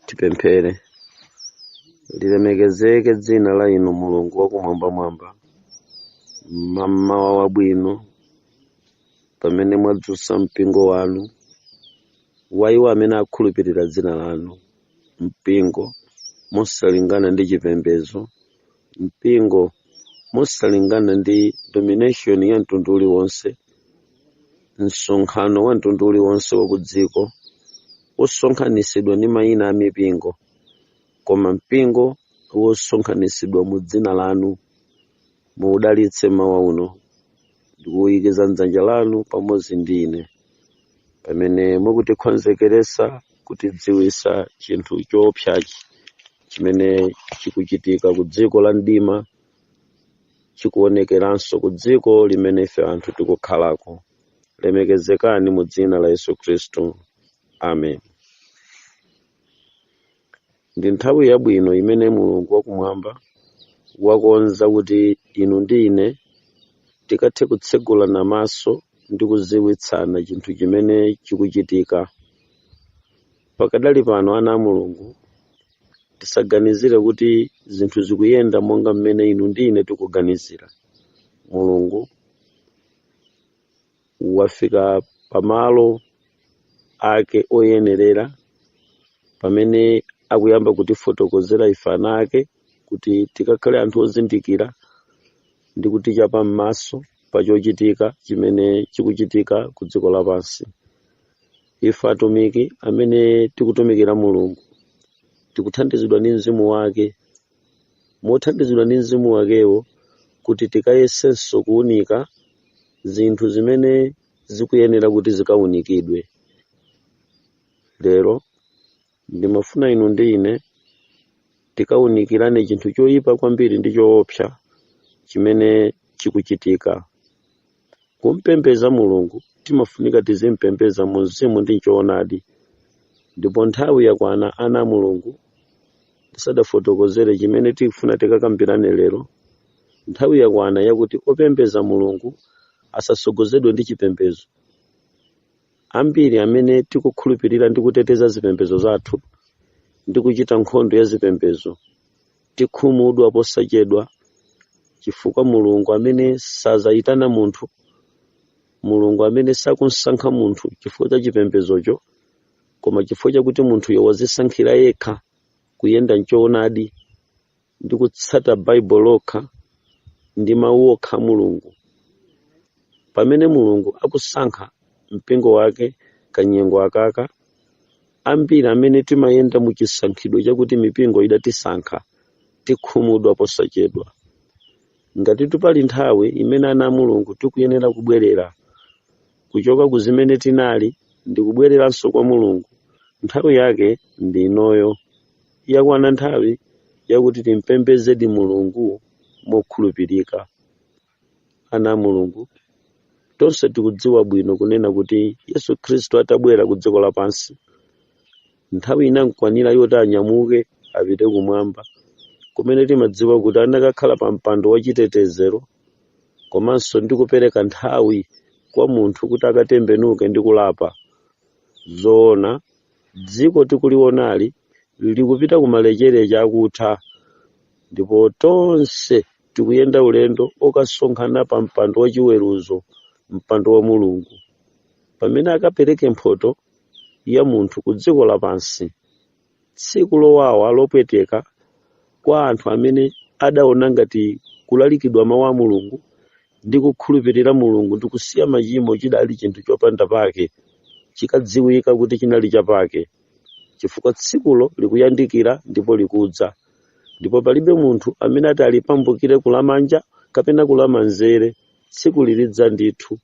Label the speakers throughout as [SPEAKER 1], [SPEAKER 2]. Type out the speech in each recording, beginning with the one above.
[SPEAKER 1] Tipemphere. Lilemekezeke dzina la inu Mulungu wakumwambamwamba. Mmamawa wabwino, pamene mwadzutsa mpingo wanu wa iwo amene akhulupirira dzina lanu, mpingo mosalingana ndi chipembedzo, mpingo mosalingana ndi denomination ya mtundu uliwonse, msonkhano wa mtundu uliwonse wa ku dziko wosonkhanitsidwa ndi mayina a mipingo, koma mpingo wosonkhanitsidwa mu dzina lanu. Muudalitse mawa uno ndikuwuyikiza mdzanja lanu pamodzi ndi ine pamene mukutikonzekeresa kutidziwisa chinthu choopsachi chimene chikuchitika ku dziko la mdima, chikuonekeranso ku dziko limene ife anthu tikukhalako. Lemekezekani mu dzina la Yesu Khristu, amen. Ndi nthawi yabwino imene Mulungu wakumwamba wakonza kuti inu ndi ine tikathe kutsegulana maso ndi kudziwitsana chinthu chimene chikuchitika pakadali pano. Ana a Mulungu, tisaganizire kuti zinthu zikuyenda monga mmene inu ndi ine tikuganizira. Mulungu wafika pamalo ake oyenerera pamene akuyamba kutifotokozera ife ana ake kuti tikakhale anthu ozindikira ndi kutichapa m'maso pa chochitika chimene chikuchitika ku dziko lapansi. Ife atumiki amene tikutumikira Mulungu tikuthandizidwa ndi mzimu wake, mothandizidwa ndi mzimu wakewo kuti tikayesenso kuwunika zinthu zimene zikuyenera kuti zikawunikidwe. Lero ndimafuna inu ndi ine tikawunikirane chinthu choyipa kwambiri ndi choopsa chimene chikuchitika. Kumpembeza Mulungu timafunika tizimpembeza mu mzimu ndi choonadi, ndipo nthawi yakwana, ana a Mulungu, tisadafotokozere chimene tikufuna tikakambirane lero. Nthawi yakwana yakuti opembeza Mulungu asasogozedwe ndi chipembedzo. Ambiri amene tikukhulupirira ndi kuteteza zipembedzo zathu ndi kuchita nkhondo ya zipembedzo tikhumudwa posachedwa, chifukwa Mulungu amene sazayitana munthu, Mulungu amene sakunsankha munthu chifukwa cha chipembedzocho, koma chifukwa chakuti munthuyo wazisankhira yekha kuyenda mchoonadi ndi kutsata Baibulo lokha ndi mawu okha a Mulungu. Pamene Mulungu akusankha mpingo wake kanyengo akaka, ambiri amene timayenda mu chisankhidwe chakuti mipingo idatisankha tikhumudwa posachedwa. Ngati pali nthawi imene ana a Mulungu tikuyenera kubwerera kuchoka ku zimene tinali ndi kubwereranso kwa Mulungu, nthawi yake ndi inoyo. Yakwana nthawi yakuti timpembedzedi Mulungu mokhulupirika. Ana a Mulungu, tonse tikudziwa bwino kunena kuti Yesu Khristu atabwera ku dziko lapansi, nthawi inamkwanira yoti anyamuke apite kumwamba, kumene timadziwa kuti anakakhala pa mpando wachitetezero komanso ndi kupereka nthawi kwa munthu kuti akatembenuke ndi kulapa. Zoona, dziko tikulionali likupita kumalechereche akutha, ndipo tonse tikuyenda ulendo okasonkhana pa mpando wachiweruzo, mpando wa Mulungu, pamene akapereke mphoto ya munthu ku dziko lapansi. Tsiku lowawa lopweteka kwa anthu amene adaona ngati kulalikidwa mawu a Mulungu ndi kukhulupirira Mulungu ndi kusiya machimo chidali chinthu chopanda pake, chikadziwika kuti chinali chapake, chifukwa tsikulo likuyandikira ndipo likudza, ndipo palibe munthu amene ati alipambukire kulamanja kapena kulamanzere. Tsiku lilidza ndithu,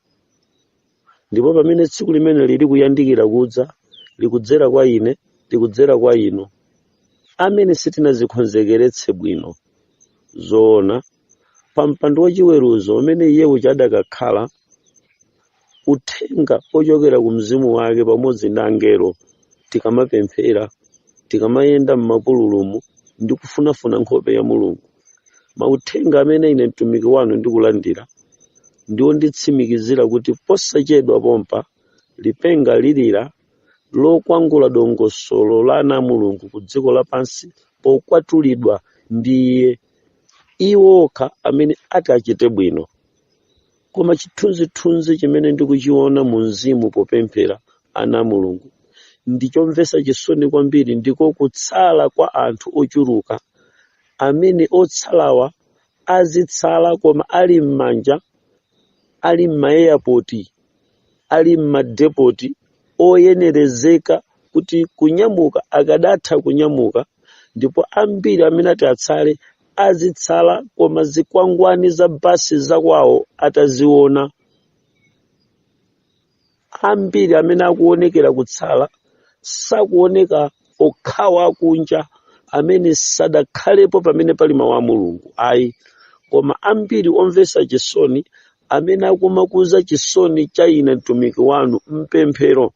[SPEAKER 1] ndipo pamene tsiku limene lili kuyandikira kudza, likudzera kwa ine, likudzera kwa inu amene sitinazikonzekeretse bwino. Zoona, pa mpando wachiweruzo umene iye uja adakakhala, uthenga ochokera ku mzimu wake pamodzi ndi angelo, tikamapemphera, tikamayenda m'mapululumu ndi kufunafuna nkhope ya Mulungu, mauthenga amene ine mtumiki wanu ndikulandira ndiwo nditsimikizira kuti posachedwa pompa lipenga lilira. Lokwangula dongosolo la ana a Mulungu ku dziko lapansi pokwatulidwa ndi iye, iwo okha amene ati achite bwino. Koma chithunzithunzi chimene ndikuchiona mu mzimu popemphera, ana a Mulungu, ndichomvetsa chisoni kwambiri. Ndiko kutsala kwa anthu ochuluka amene otsalawa azitsala koma ali m'manja, ali m'ma-airport, ali m'ma-depot oyenerezeka kuti kunyamuka akadatha kunyamuka. Ndipo ambiri amene ati atsale azitsala koma zikwangwani za basi zakwawo ataziona. Ambiri amene akuonekera kutsala sakuoneka okhawa akunja amene sadakhalepo pamene pali mawu a Mulungu, ayi, koma ambiri omvetsa chisoni amene akumakuza chisoni cha ine mtumiki wanu mpemphero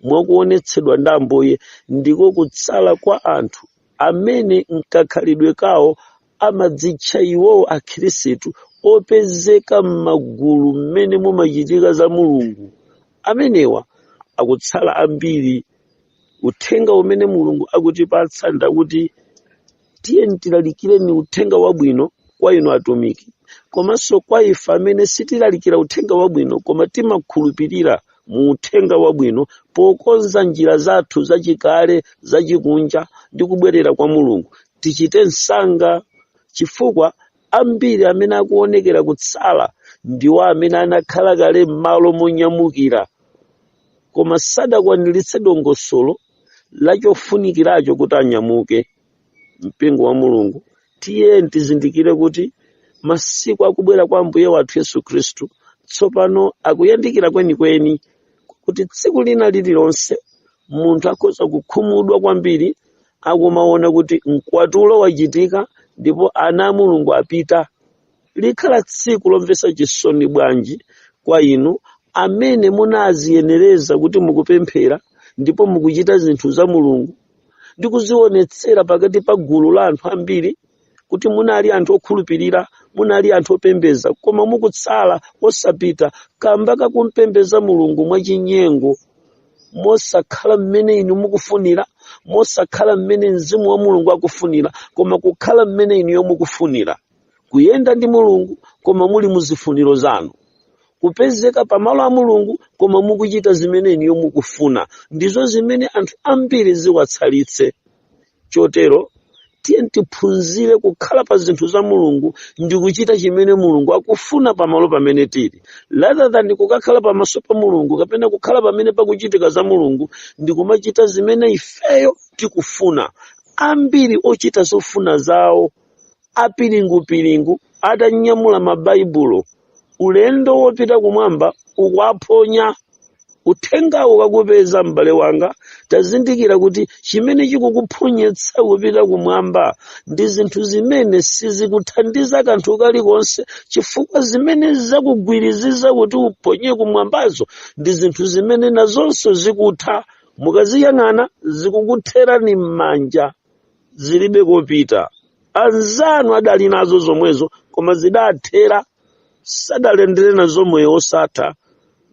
[SPEAKER 1] mwakuonetsedwa ndi Ambuye, ndiko kutsala kwa anthu amene mkakhalidwe kawo amadzitcha iwowo Akhristu, opezeka m'magulu mmene mumachitika za Mulungu. Amenewa akutsala ambiri. Uthenga umene Mulungu akutipatsa ndakuti tiyeni tilalikireni uthenga wabwino kwa inu atumiki, komanso kwa ife amene sitilalikira uthenga wabwino koma timakhulupirira mu uthenga wabwino, pokonza njira zathu zachikale zachikunja ndi kubwerera kwa Mulungu, tichite msanga, chifukwa ambiri amene akuonekera kutsala ndiwo amene anakhala kale m'malo monyamukira koma sadakwaniritse dongosolo lachofunikiracho kuti anyamuke. Mpingo wa Mulungu, tiye tizindikire kuti masiku akubwera kwa Ambuye wathu Yesu Khristu tsopano akuyandikira kwenikweni, kuti tsiku lina lililonse munthu akhoza kukhumudwa kwambiri akumaona kuti mkwatulo wachitika ndipo ana a Mulungu apita. Likhala tsiku lomvetsa chisoni bwanji kwa inu amene munaziyenereza kuti mukupemphera ndipo mukuchita zinthu za Mulungu ndi kuzionetsera pakati pa gulu la anthu ambiri kuti munali anthu okhulupirira, munali anthu opembeza, koma mukutsala osapita kamba kakumpembeza Mulungu mwachinyengo, mosakhala mmene inu mukufunira, mosakhala mmene mzimu wa Mulungu akufunira, koma kukhala mmene inuyo mukufunira, kuyenda ndi Mulungu koma muli muzifuniro zanu, kupezeka pamalo a Mulungu koma mukuchita zimene inuyo mukufuna. Ndizo zimene anthu ambiri ziwatsalitse. Chotero tiye tiphunzire kukhala pa zinthu za Mulungu ndi kuchita chimene Mulungu akufuna pamalo pamene tili, rather than kukakhala pamaso pa Mulungu kapena kukhala pamene pakuchitika za Mulungu ndi kumachita zimene ifeyo tikufuna. Ambiri ochita zofuna zawo, apiringupiringu, atanyamula mabaibulo, ulendo wopita kumwamba ukuaphonya. Uthengawo kakupeza, m'bale wanga, tazindikira kuti chimene chikukuphonyetsa kupita kumwamba ndi zinthu zimene sizikuthandiza kanthu kalikonse, chifukwa zimene zakugwiriziza kuti uphonye kumwambazo ndi zinthu zimene nazonso zikutha. Mukaziyang'ana zikukutherani m'manja, zilibe kopita. Anzanu adali nazo zomwezo koma zidathera, sadalendere nazo moyo wosatha.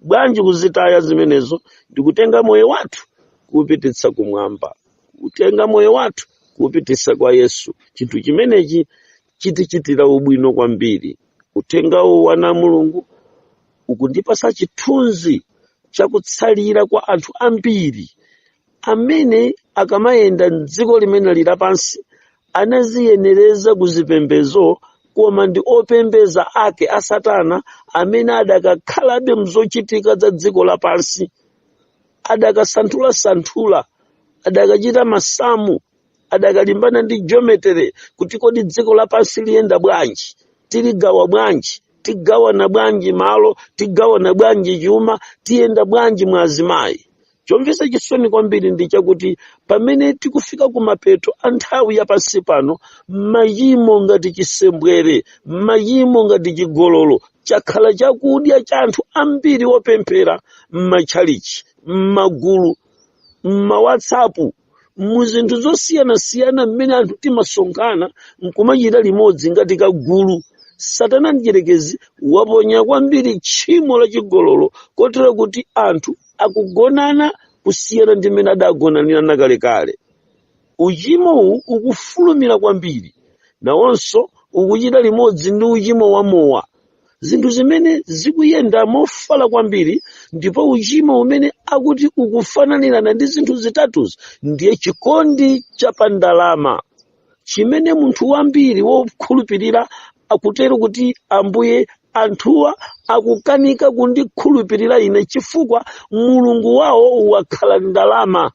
[SPEAKER 1] Bwanji kuzitaya zimenezo ndikutenga moyo wathu kuupititsa kumwamba, kutenga moyo wathu kuupititsa kwa Yesu? Chinthu chimenechi chitichitira ubwino kwambiri. Uthengawo, wana Mulungu, ukundipasa chithunzi chakutsalira kwa anthu ambiri amene akamayenda mdziko limene lili lapansi anaziyenereza kuzipembezo, koma ndi opembeza ake a Satana amene adakakhalabe mzochitika za dziko lapansi, adakasanthulasanthula, adakachita masamu, adakalimbana ndi geometry kuti kodi dziko lapansi liyenda bwanji, tiligawa bwanji, tigawana bwanji malo, tigawana bwanji chuma, tiyenda bwanji mwa azimayi. Chomvetsa chisoni kwambiri ndi chakuti pamene tikufika kumapeto a nthawi yapansi pano, machimo ngati chisembwere, machimo ngati chigololo chakhala chakudya cha anthu ambiri opemphera m'matchalichi, m'magulu, m'ma WhatsApp, mu zinthu zosiyanasiyana mmene anthu timasonkhana nkumachita limodzi ngati kagulu. Satana mdierekezi waponya kwambiri tchimo la chigololo kotero kuti anthu akugonana. kusiyana ndi mmene adagonanirana kalekale. Uchimowu ukufulumira kwambiri, nawonso ukuchita limodzi ndi uchimo wa mowa, zinthu zimene zikuyenda mofala kwambiri. Ndipo uchimo umene akuti ukufananirana ndi zinthu zitatuzi ndiye chikondi cha pandalama, chimene munthu wambiri wokhulupirira akutero kuti, "Ambuye, anthuwa akukanika kundikhulupirira ine chifukwa mulungu wawo wakhala ndalama."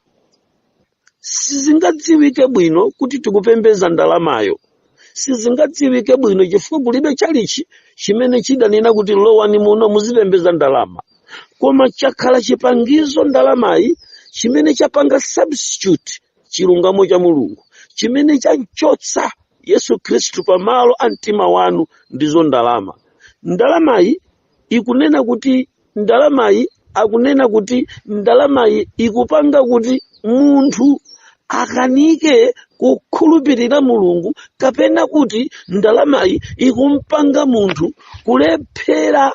[SPEAKER 1] Sizingadziwike bwino kuti tikupembeza ndalamayo, sizingadziwike bwino chifukwa kulibe chalichi chimene chidanena kuti, "Lowani muno muzipembeza ndalama." Koma chakhala chipangizo ndalamayi chimene chapanga substitute chilungamo cha Mulungu, chimene chanchotsa Yesu Khristu pamalo a mtima wanu, ndizo ndalama. Ndalamayi ikunena kuti, ndalamayi akunena kuti, ndalamayi ikupanga kuti munthu akanike kukhulupirira Mulungu, kapena kuti ndalamayi ikumpanga munthu kulephera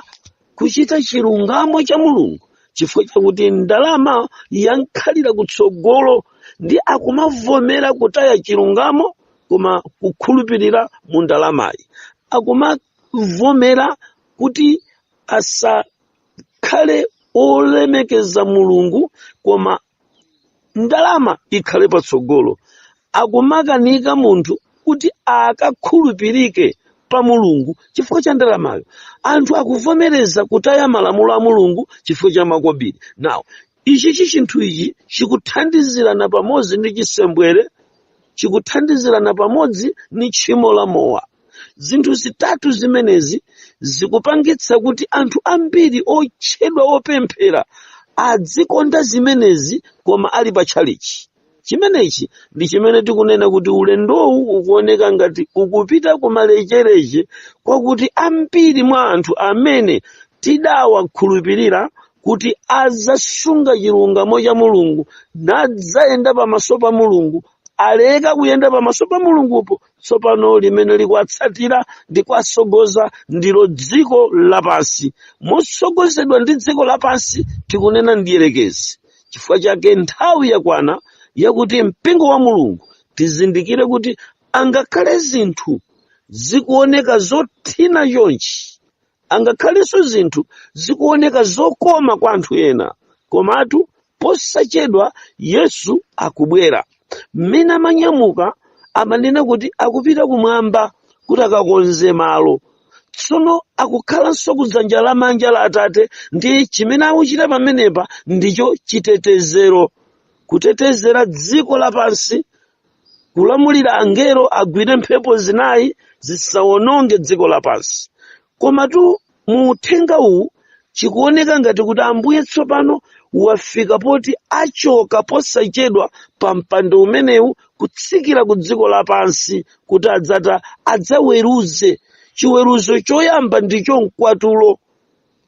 [SPEAKER 1] kuchita chilungamo cha Mulungu, chifukwa chakuti ndalama yankhalira kutsogolo ndi akumavomera kutaya chilungamo koma kukhulupirira mu ndalamayi, akumavomera kuti asakhale olemekeza Mulungu koma ndalama ikhale patsogolo, akumakanika munthu kuti akakhulupirike pa Mulungu chifukwa cha ndalamayo. Anthu akuvomereza kutaya malamulo a Mulungu chifukwa cha makobiri. Now, ichichi chinthu ichi chikuthandizirana pamodzi ndi chisembwere, chikuthandizirana pamodzi ndi tchimo la mowa. Zinthu zitatu zimenezi zikupangitsa kuti anthu ambiri otchedwa opemphera adzikonda zimenezi koma ali pa tchalichi. Chimenechi ndi chimene tikunena kuti ulendowu ukuoneka ngati ukupita kumalechereche, kwakuti ambiri mwa anthu amene tidawakhulupirira kuti azasunga chilungamo cha Mulungu nadzayenda pamaso pa Mulungu aleka kuyenda pamaso pa Mulungupo. Tsopano limene likuwatsatira ndi kuwasogoza ndilo dziko lapansi, motsogozedwa ndi dziko lapansi, tikunena ndiyerekezi. Chifukwa chake nthawi yakwana yakuti mpingo wa Mulungu tizindikire kuti angakhale zinthu zikuoneka zothina chonchi, angakhalenso zinthu zikuoneka zokoma kwa anthu ena, komatu posachedwa Yesu akubwera. Mmene amanyamuka amanena kuti akupita kumwamba kuti akakonze malo. Tsono akukhalanso kudzanja lamanja la Atate, ndi chimene akuchita pamenepa ndicho chitetezero, kutetezera dziko lapansi, kulamulira angelo agwire mphepo zinayi zisawononge dziko lapansi. Komatu mu uthenga uwu chikuoneka ngati kuti Ambuye tsopano wafika poti achoka posachedwa pa mpando umenewu kutsikira ku dziko lapansi kuti adzata adzaweruze. Chiweruzo choyamba ndicho mkwatulo.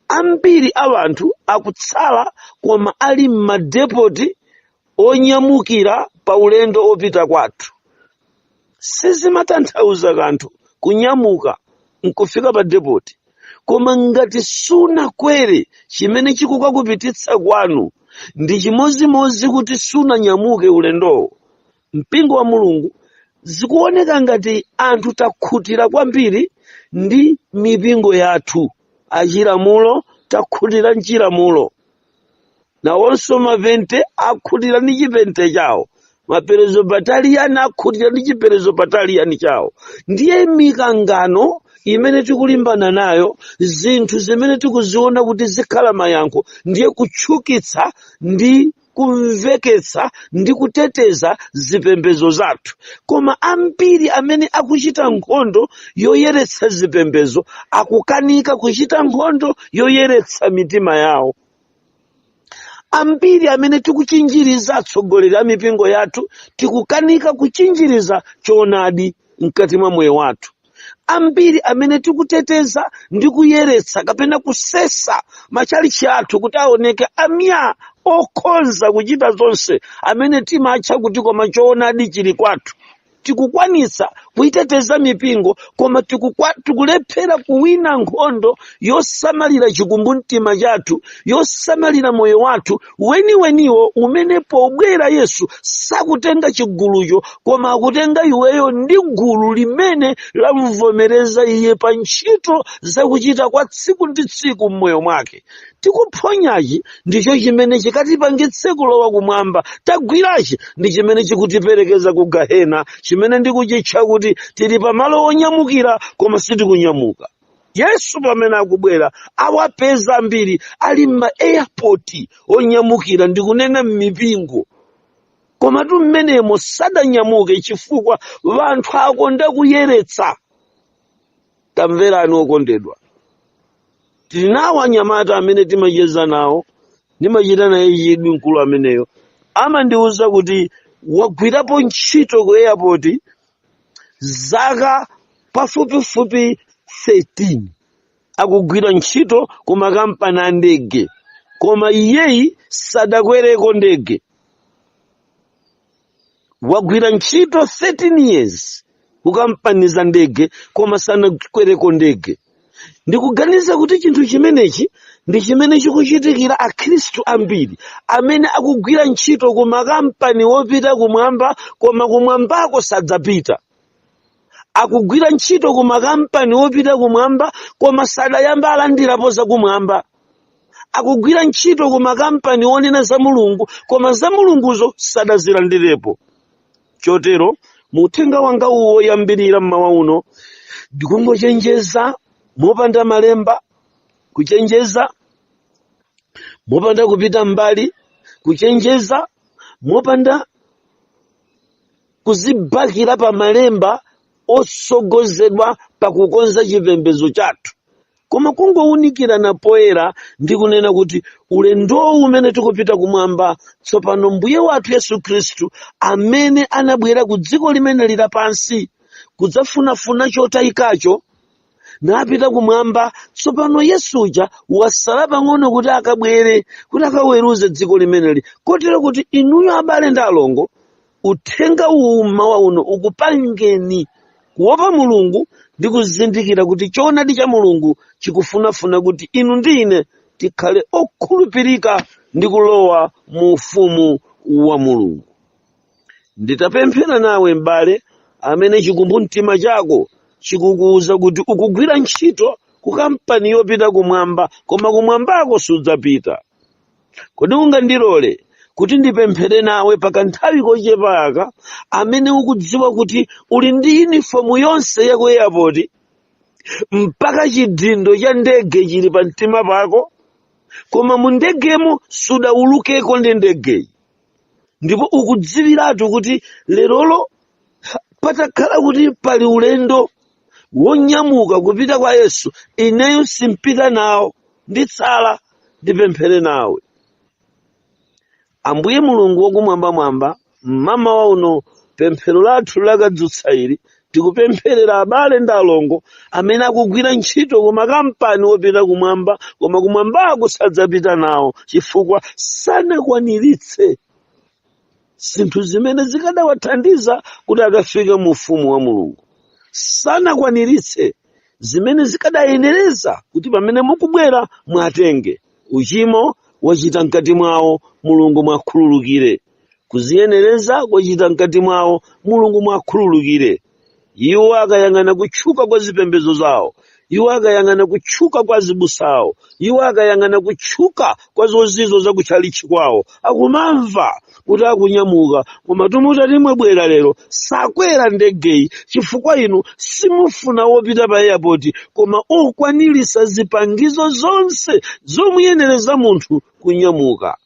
[SPEAKER 1] Ambiri a anthu akutsala koma ali m'madepoti onyamukira pa ulendo opita kwathu. Sizimatanthauza kanthu kunyamuka nkufika pa depoti, koma ngati sunakwere chimene chikukakupititsa kwanu, ndi chimozimozi kuti sunanyamuke ulendowo. Mpingo wa Mulungu, zikuoneka ngati anthu takhutira kwambiri ndi mipingo yathu achilamulo, takhutira mchilamulo, nawonso mapente akhutira ndi chipente chawo, maperezobataliyani akhutira ndi chiperezobataliyani chawo. Ndiye mikangano imene tikulimbana nayo, zinthu zimene tikuziona kuti zikhala mayankho, ndiye kutchukitsa ndi kumveketsa ndi kuteteza zipembedzo zathu. Koma ambiri amene akuchita nkhondo yoyeretsa zipembedzo akukanika kuchita nkhondo yoyeretsa mitima yawo. Ambiri amene tikuchinjiriza atsogoleri a mipingo yathu tikukanika kuchinjiriza choonadi mkati mwa moyo wathu. Ambiri amene tikuteteza ndi kuyeretsa kapena kusesa machalichi athu kuti aoneke amya okhonza kuchita zonse, amene timatcha kuti koma choonadi chili kwathu. Tikukwanitsa kuiteteza mipingo, koma tikulephera kuwina nkhondo yosamalira chikumbumtima chathu, yosamalira moyo wathu weniweniwo, umene pobwera Yesu sakutenga chigulucho, koma akutenga iweyo ndi gulu limene lamvomereza iye pa ntchito zakuchita kwa tsiku ndi tsiku m'moyo mwake. Tikuphonyachi ndicho chimene chikatipangitse kulowa kumwamba. Tagwirachi ndi chimene chikutiperekeza ku gahena, chimene ndikuchitcha kuti tili pamalo onyamukira koma sitikunyamuka. Yesu pamene akubwera awapeza ambiri ali m'ma airport onyamukira, ndikunena m'mipingo, komatu mmenemo sadanyamuke chifukwa vanthu akonda kuyeretsa. Tamverani okondedwa, tili nawo anyamata amene timacheza nawo, ndimachita naye chidwi mkulu ameneyo. Amandiwuza kuti wagwirapo ntchito ku airport zaka pafupifupi 13, akugwira ntchito ku makampani a ndege, koma iyeyi sadakwereko ndege. Wagwira ntchito 13 years ku kampani za ndege, koma sanakwereko ndege. Ndikuganiza kuti chinthu chimenechi ndi chimene chikuchitikira akhristu ambiri amene akugwira ntchito ku makampani wopita kumwamba, koma kumwambako sadzapita. Akugwira ntchito ku makampani wopita kumwamba, koma sadayamba alandirapo zakumwamba. Akugwira ntchito ku makampani onena za Mulungu, koma za Mulunguzo sadazilandirepo. Chotero mu uthenga wanga uwo woyambirira mmawa uno, ndikungochenjeza mopanda malemba, kuchenjeza mopanda kupita mbali, kuchenjeza mopanda kuzibakira pa malemba osogozedwa pakukonza chipembedzo chathu, koma kungowunikirana poyera ndi kunena kuti ulendowu umene tikupita kumwamba tsopano, Mbuye wathu Yesu Khristu amene anabwera ku dziko limene lili lapansi kudzafunafuna chotayikacho napita kumwamba, tsopano Yesuja wasala pang'ono kuti akabwere kuti akaweruze dziko limeneli, kotero kuti inuyo abale ndi alongo, uthenga uwu mmawa uno ukupangeni kuopa Mulungu ndi kuzindikira kuti choonadi cha Mulungu chikufunafuna kuti inu ndi ine tikhale okhulupirika ndi kulowa mu ufumu wa Mulungu. Nditapemphera nawe m'bale amene chikumbumtima chako chikukuwuza kuti ukugwira ntchito ku kampani yopita kumwamba, koma kumwambako sudzapita, kodi ungandilole kuti ndipemphere nawe pakanthawi kochepa aka, amene ukudziwa kuti uli ndi uniform yonse ya ku airport mpaka chidindo cha ndege chili pa mtima pako, koma mu ndegemo sudaulukeko ndi ndegeyi, ndipo ukudziwiratu kuti lerolo patakhala kuti pali ulendo wonyamuka kupita kwa Yesu, ineyo simpita nawo, nditsala? Ndipemphere nawe. Ambuye Mulungu wakumwambamwamba, mmamawa uno pemphero lathu lakadzutsa ili, tikupempherera abale ndi alongo amene akugwira ntchito ku makampani wopita kumwamba, koma kumwambako sadzapita nawo chifukwa sanakwaniritse zinthu zimene zikadawathandiza kuti akafike mu ufumu wa Mulungu, sanakwaniritse zimene zikadayenereza kuti pamene mukubwera mwatenge. Uchimo wachita mkati mwawo, Mulungu mwakhululukire. Kuziyenereza kwachita mkati mwawo, Mulungu mwakhululukire. Iwo akayang'ana kutchuka kwa zipembedzo zawo, iwo akayang'ana kutchuka kwa azibusa awo, iwo akayang'ana kutchuka kwa zozizo zakutchalichi kwawo, akumamva kuti akunyamuka, koma tumutati mwebwera lero sakwera ndegeyi, chifukwa inu simufuna wopita pa airport, koma okwanirisa zipangizo zonse zomuyenereza munthu kunyamuka.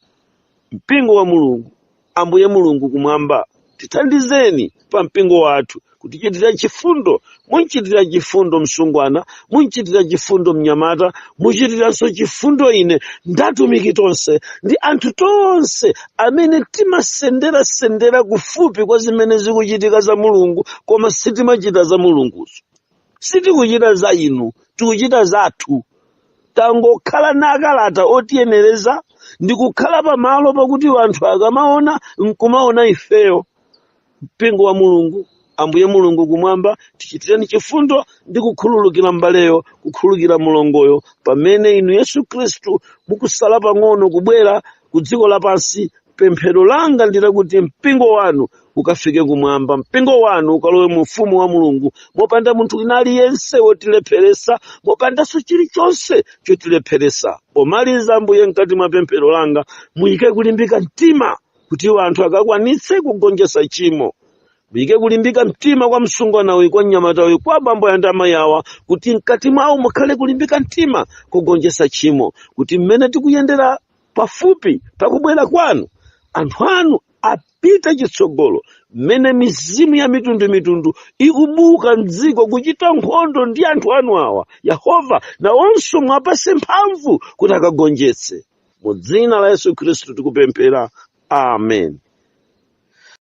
[SPEAKER 1] Mpingo wa Mulungu, Ambuye Mulungu kumwamba, tithandizeni pa mpingo wathu kutichitira chifundo. Munchitira chifundo msungwana, munchitira chifundo mnyamata, muchitiranso chifundo ine, ndatumiki tonse ndi anthu tonse amene timasenderasendera kufupi kwa zimene zikuchitika za Mulungu, koma sitimachita za Mulunguzo. Sitikuchita za inu, tikuchita zathu. Tangokhala na akalata otiyenereza ndi kukhala pamalo pakuti anthu akamaona nkumaona ifeyo. Mpingo wa Mulungu, Ambuye Mulungu kumwamba, tichitireni chifundo ndi kukhululukira mbaleyo, kukhululukira mlongoyo, pamene inu Yesu Khristu mukusala pang'ono kubwera ku dziko lapansi. Pemphero langa ndilakuti mpingo wanu ukafike kumwamba, mpingo wanu ukalowe mu ufumu wa Mulungu mopanda munthu wina aliyense wotilepheresa, mopandanso chilichonse chotilepheresa. Pomaliza, Ambuye, mkati mwa pemphero langa muyike kulimbika mtima kuti iwo anthu akakwanitse kugonjetsa chimo. Muyike kulimbika mtima kwa msungwana uyu, kwa mnyamata uyu, kwa abambo ndi amayi awa, kuti mkati mwawo mukhale kulimbika mtima kugonjetsa tchimo, kuti mmene tikuyendera pafupi pakubwera kwanu, anthu anu apite chitsogolo. Mmene mizimu ya mitundumitundu ikubuka mdziko kuchita nkhondo ndi anthu anu awa, Yehova, nawonso mwapase mphamvu kuti akagonjetse. Mu dzina la Yesu Khristu tikupemphera, amen.